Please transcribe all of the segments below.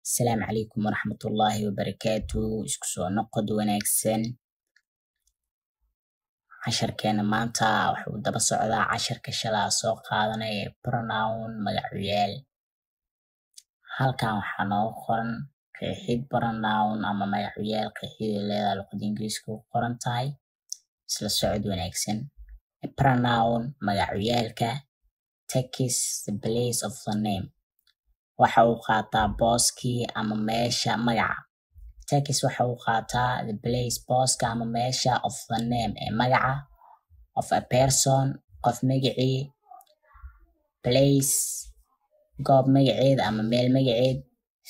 Asalaamu calaykum waraxmatullaahi wabarakaatu. Isku soo noqod wanaagsan. Casharkeena maanta wuxuu daba socdaa casharka shalaa soo qaadanay ee pronoun, magacuyaal. Halkan waxaa noogu qoran qeexid pronoun ama magacuyaal, qeexidii leedahay luqada Ingiriiska ku qoran tahay. Isla socod wanaagsan. Pronoun, magacuyaalka, takes the place of the name, waxa uu qaataa booskii ama meesha magaca. Takes, waxa uu qaataa, the place, booska ama meesha, of the name, ee magaca, of a person, qof magacii, place, goob magaceed ama meel magaceed,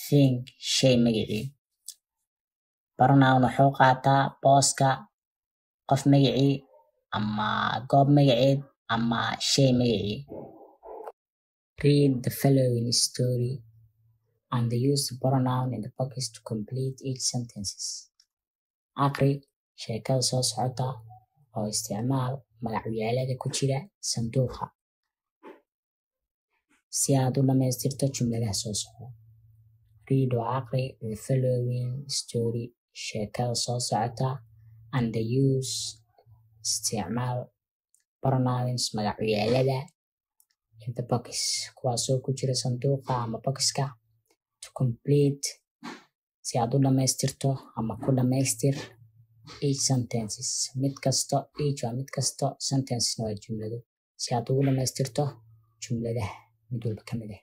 thing, shay magacii. Pronoun wuxuu qaataa booska qof magacii ama goob magaceed ama shay magacii. Read the following story and use the pronoun in the box to complete each sentences. Aqri sheekada soo socota oo isticmaal magacyaalada ku jira sanduuqa si aad u dhamaystirto jumladaha soo socda. Read, oo aqri, the following story, sheekada soo socota, and use, isticmaal, pronouns, magacyaalada, in the box, kuwaasoo ku jira sanduuqa ama boxka, to complete, si aad u dhamaystirto ama ku dhamaystir, each sentences, mid kasto. Each waa mid kasto, sentencesna waa jumlado. Si aad ugu dhamaystirto jumladaha mid walba ka mid ah.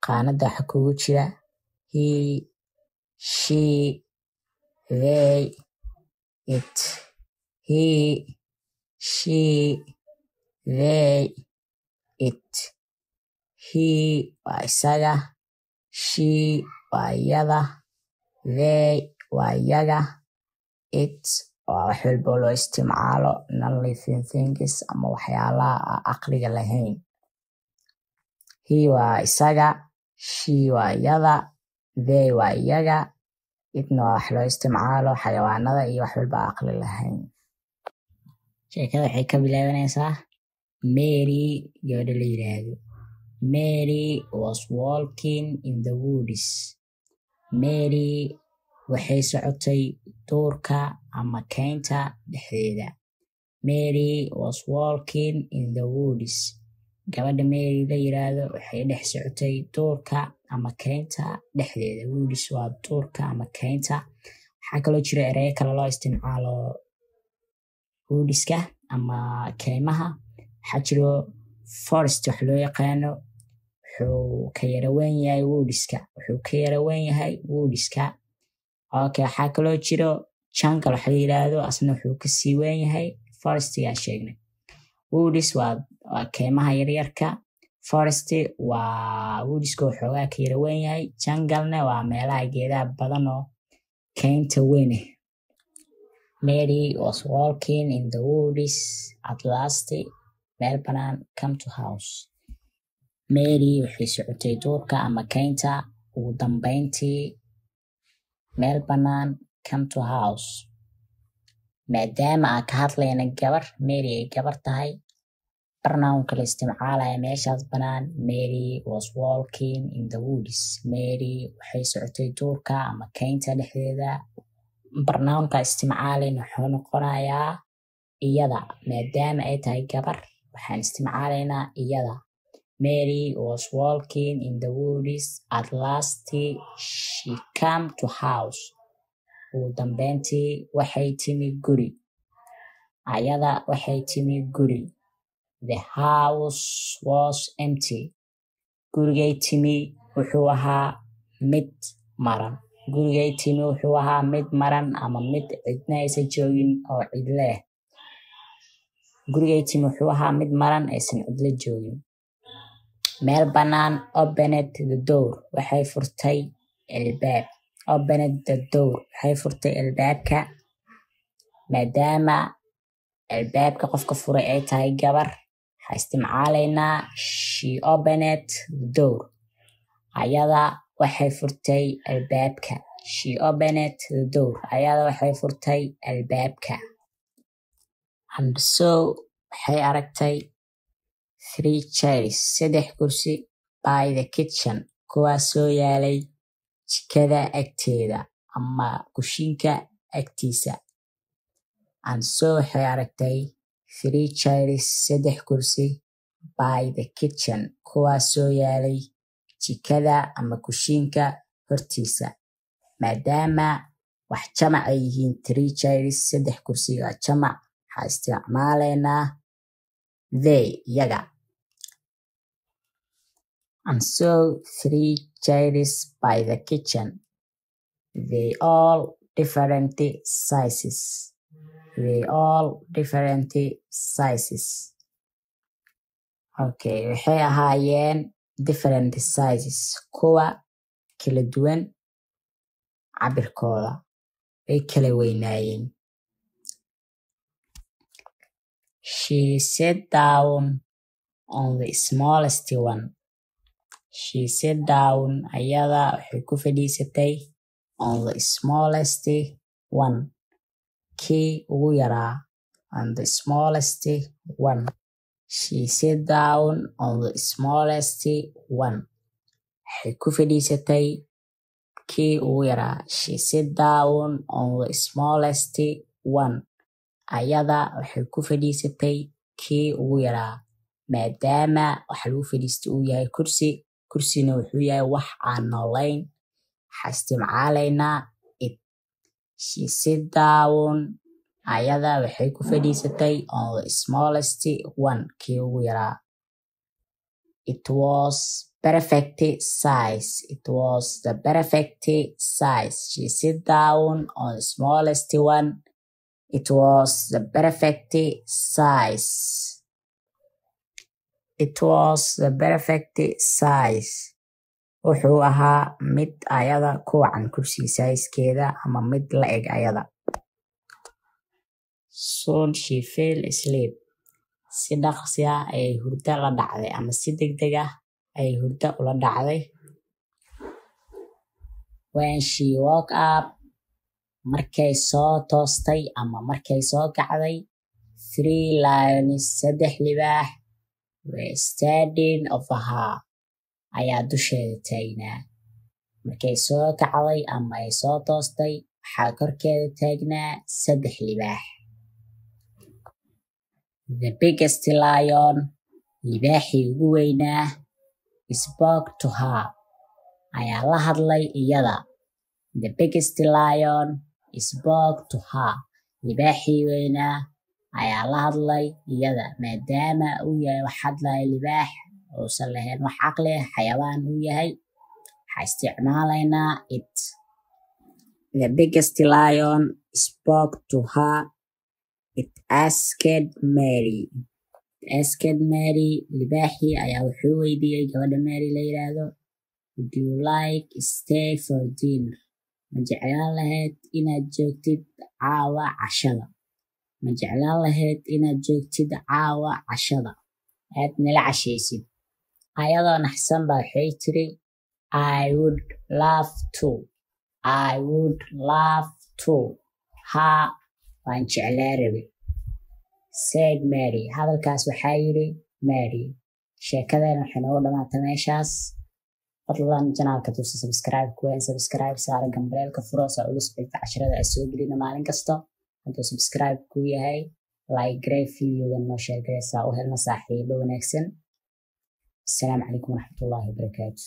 Qaanada waxaa kugu jira he, she, they, it. He, she, they, it. He waa isaga, she waa iyada, they waa iyaga, it waa wax walba oo loo isticmaalo non living things ama waxyaalaha aan aqliga lahayn. He waa isaga, she waa iyada, they waa iyaga, itna waa wax loo isticmaalo xayawaanada iyo wax walba aan aqli lahayn. Sheekada waxay ka bilaabanaysaa Mary, gabadha la yiraahdo. Mary was walking in the woods. Mary waxay socotay duurka ama keynta dhexdeeda. Mary was walking in the woods. Gabadha Mary la yiraahdo waxay dhex socotay duurka ama keynta dhexdeeda. Woods waa duurka ama keynta. Waxaa kaloo jira ereyo kale loo isticmaalo woodska ama keymaha. Waxaa jiro forest wax loo yaqaano, wuxuu ka yara weyn yahay woodska, wuxuu ka yara weyn yahay woodska. Okay, waxaa kaloo jiro jungle waxa la yiraahdo, asna wuxuu kasii weyn yahay forestigaa sheegnay. Woods waa keymaha yaryarka, forest waa woodska waxoogaa ka yara weyn yahay, junglena waa meelaha geedaha badan oo keynta weyn ah. Mary was walking in the woods. At last, meel banaan, come to house. Mary waxay socotay duurka ama keynta, ugu dambeyntii meel banaan, come to house. Maadaama aan ka hadlayna gabar, Mary ay gabar tahay, pronounka la isticmaalaya meeshaas banaan, Mary was walking in the woods. Mary waxay socotay duurka ama keynta dhexdeeda. Pronounka isticmaalayn wuxuu noqonayaa iyada. Maadaama ay tahay gabar, waxaan isticmaalaynaa iyada. Mary was walking in the woods. At last she came to house. Ugu dambeyntii waxay timi guri. Ayada waxay timi guri. The house was empty. Gurigay timi wuxuu ahaa mid maran. Gurigay timi wuxuu ahaa mid maran ama mid cidna aysan joogin oo cidle ah. Gurigay timi wuxuu ahaa mid maran, aysan cidlo joogin. Meel bannaan opened the door, waxay furtay albaab. Opened the door, waxay furtay albaabka. Maadaama albaabka qofka furay ay tahay gabar, waxaa isticmaalaynaa she opened the door. Ayada waxay furtay albaabka. She opened the door. Ayada waxay furtay albaabka. And saw, waxay aragtay, three chairs, saddex kursi, by the kitchen, kuwaasoo yaalay jikada agteeda ama kushiinka agtiisa. And saw, waxay aragtay, three chairs, 3 kursi, by the kitchen, kuwaasoo yaalay jikada ama kushiinka hortiisa. Maadaama wax jamac ay yihiin, three chairs, 3 kursi waa jamac, waxaa isticmaalaynaa they, iyaga. And saw three chairs by the kitchen. They all different sizes. They all different sizes. Okay, waxay ahaayeen different sizes, kuwa kala duwan cabirkooda, way kala weynaayeen. She sat down on the smallest one. She sat down, ayada waxay ku fadhiisatay, on the smallest one, kii ugu yaraa, on the smallest one. She sat down on the smallest one. Waxay ku fadhiisatay kii ugu yaraa. She sat down on the smallest one. Ayada waxay ku fadhiisatay kii ugu yaraa. Maadaama waxa lagu fadhiistay uu yahay kursi, kursina wuxuu yahay wax aan noolayn, waxaa isticmaalaynaa it. She sat down, ayada waxay ku fadhiisatay, on the smallest one, kii ugu yaraa. It was perfect size. It was the perfect size. She sat down on the smallest one. It was the perfect size. It was the perfect size. Wuxuu ahaa mid ayada ku wacan kursiga size-keeda ama mid la eg ayada. Soon she fell asleep. Si dhaqsi ah ayay hurdo la dhacday ama si degdeg ah ayay hurdo ula dhacday. When she woke up, markay soo toostay ama markay soo kacday, three lions, 3 libaax, were standing over her, ayaa dusheeda taagnaa. Markay soo kacday ama ay soo toostay, waxaa korkeeda taagnaa 3 libaax. The biggest lion, libaaxii ugu weynaa, spoke to her, ayaa la hadlay iyada. The biggest lion spoke to her. Libaaxii weynaa ayaa la hadlay iyada. Maadaama uu yahay wax hadlaya libaax, uusan lahayn wax caqli ah, xayawaan uu yahay, waxaa isticmaalaynaa it. The biggest lion spoke to her. It asked Mary. It asked Mary. Libaaxii ayaa wuxuu weydiiyey gabadha Mary la yiraahdo, would you like stay for dinner? Ma jeclaan lahayd inaad joogtid caawa cashada? Ma jeclaan lahayd inaad joogtid caawa cashada? Aad nala cashaysid. Ayadoo naxsan baa waxay tiri, I would love to. I would love to. Haa, waan jeclaa rabi. Said Mary. Hadalkaas waxaa yiri Mary. Sheekadeen waxay noogu dhamaatay meeshaas. Fadlan janaalka tuusa subscribe kuween subscribe saara gambaleelka furo saa ula socodka casharada ay soo gelino maalin kasta. Hadduu subscribe ku yahay, like garee videogan, noo share garee saa u helno saaxiibo wanaagsan. Assalaamu calaykum waraxmatullaahi wabarakaatu.